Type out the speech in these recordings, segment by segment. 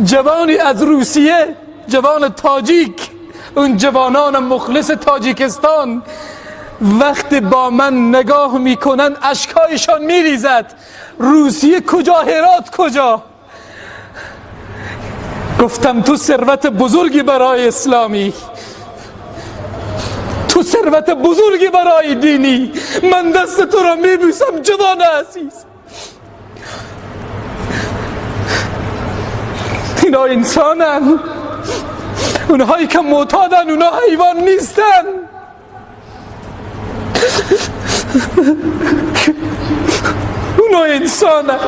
جوانی از روسیه، جوان تاجیک، اون جوانان مخلص تاجیکستان، وقتی با من نگاه میکنن اشکایشان میریزد. روسیه کجا، هرات کجا؟ گفتم تو ثروت بزرگی برای اسلامی، تو ثروت بزرگی برای دینی، من دست تو را میبوسم جوان عزیز. اینا انسانن، اونهایی که معتادن اونا حیوان نیستن. اونا انسانن.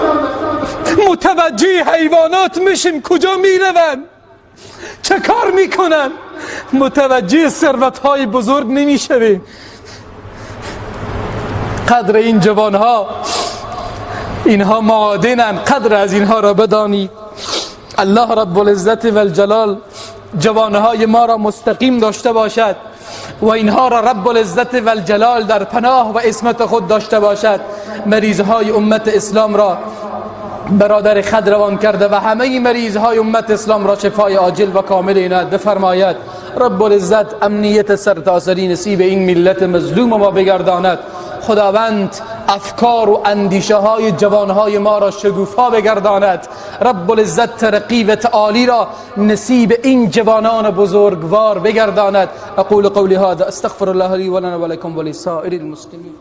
متوجه حیوانات میشیم کجا میرون، چه کار میکنن، متوجه ثروت‌های بزرگ نمیشویم. قدر این جوانها، اینها معادنن، قدر از اینها را بدانید. الله رب العزت و الجلال جوانهای ما را مستقیم داشته باشد و اینها را رب العزت و الجلال در پناه و عصمت خود داشته باشد. مریضهای امت اسلام را برادر خود روان کرده و همه مریضهای امت اسلام را شفای عاجل و کامل عنایت بفرماید. رب العزت امنیت سرتاسری نصیب این ملت مظلوم ما بگرداند. خداوند افکار و اندیشه های جوانهای ما را شگوفا بگرداند. رب العزت ترقی و تعالی را نصیب این جوانان بزرگوار بگرداند. اقول قولی هذا استغفر الله لی و لنا و لکم و لسائر المسلمین.